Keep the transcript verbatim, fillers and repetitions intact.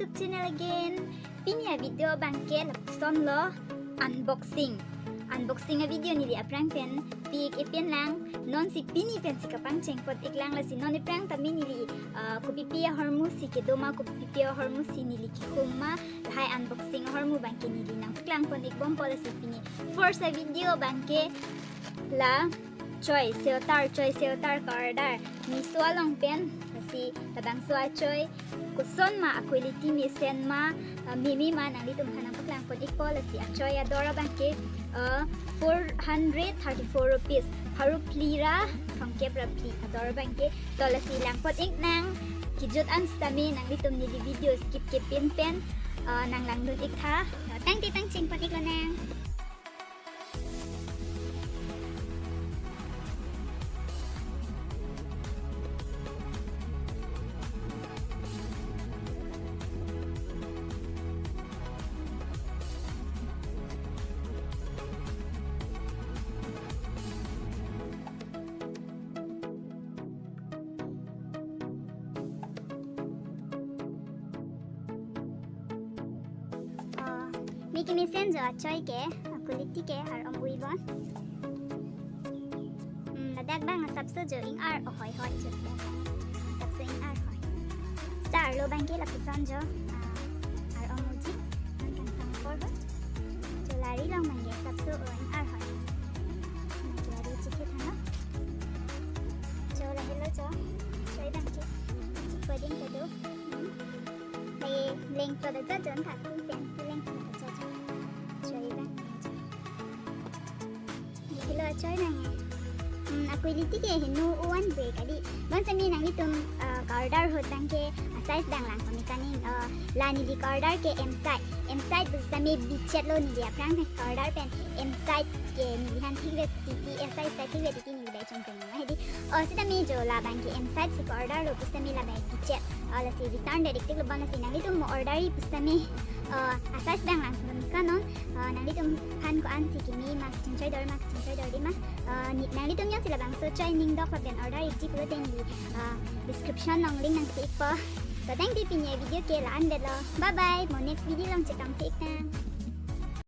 YouTube channel again. Pini a video abangke lapuson lo, unboxing. Unboxing a video neli aphrang pen pi-ik ipin lang. Non si pini pen si kapangcheng pon ik lang, lasi non aphrang tame neli, ah, kopipi ahormu si kedo ma, kopipi ahormu si neli kehum ma, lahai unboxing ahormu abangke neli nangpaklang pon ik bompo, lasi pini first a video abangke la choi, Seotar choi, Seotar ka-order Meesho along pen. Lasi labangso achoi koson ma, a-quality mesen ma, ah, meme ma, nanglitum aphan nangpaklang pon ikpo. Lasi achoi ador abangke, ah, four hundred thirty-four rupees. Pharo phli ra thomkep ra phli ador abangke. To lasi lang pon ik nang, kejut an sitame nanglitum neli video skip kepin pen, ah, nang langdun ik tha. To tangte pangcheng pon ik lonang. Oh, me kemesen jo achoi ke, a-quality ke ar-om ui bon. Hmm, ladak abang asapso jo ing-ar ohoi hoi jo. Asapso ing-ar hoi. Seta arlo abangke lapuson jo, ah, ar-om uji. An kangsam apor hoi. Jo lari along abangke asapso, oh, ing-ar hoi. Lari chikit hano. Jo lahelo jo. Choi abangke. Chikpo ding kedo. Hmm. Hai lengtlo da jajon tha, kum pen lengtlo da jajon. Choi abang. Lahelo achoi abang. Hmm, a-quality ke heno ovan bre kali. Bonsitame nanglitum, ah, ka-order ahut abangke a-size abang lang pon ik nang, ah, la neli ka-order ke M size. M size pusitame bichet lo, neli aphrang ka-order pen M size ke neliphan thikve titi, S size ta thikve titi neli bai chongchong nang hedi. Oh, sitame jo labangke M size si ka-order lo pusitame labang bichet. Oh, lasi return det iktik lo bon, lasi nanglitum mo order-i pusitame, oh, a-size abang lang pon ik nang. Oh, nanglitum aphan ko-an si keme ma, kachingchoi dor ma, kachingchoi dor di ma. Oh, ni, nanglitum jongsi labangso choi ning dok lapen order ikji pulote neli, oh, description along link nangpi ikpo. To tangte pini a video ke la-an det lo. Bye bye. Mo next video along chetong tik tang.